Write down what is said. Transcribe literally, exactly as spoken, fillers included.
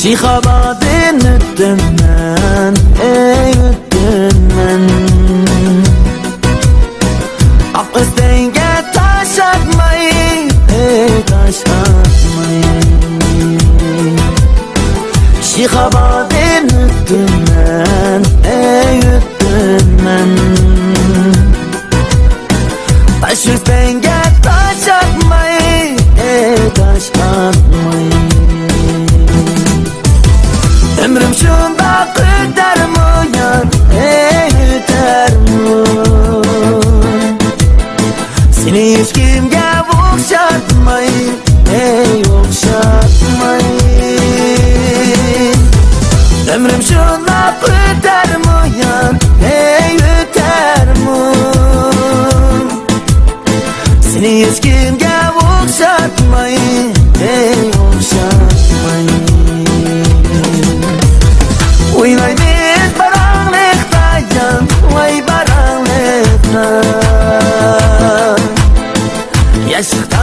شىخابادىن ئۆتتۈم مەن، ئەي ئۆتتۈم مەن. ئاق ئۆستەڭگە تاش ئاتماي، ئەي تاش ئاتماي. شىخابادىن ئۆتتۈم مەن، ئەي ئۆتتۈم مەن. تاش ئۆستەڭگە تاش ئاتماي، ئەي تاش ئاتماي. ئۆمرۈم شۇنداق ئۆتەرمۇ يار، ئەي ئۆتەرمۇ؟ سېنى ھېچكىمگە ئوخشاتماي، ئەي ئوخشاتماي. ئۆمرۈم شۇنداق ئۆتەرمۇ يار، ئەي ئۆتەرمۇ؟ سېنى ھېچكىمگە ئوخشاتماي، ئەي ئوخشاتماي. ئوينايمىز باراڭلىقتا جان، ۋاي باراڭلىقتا. ياشلىق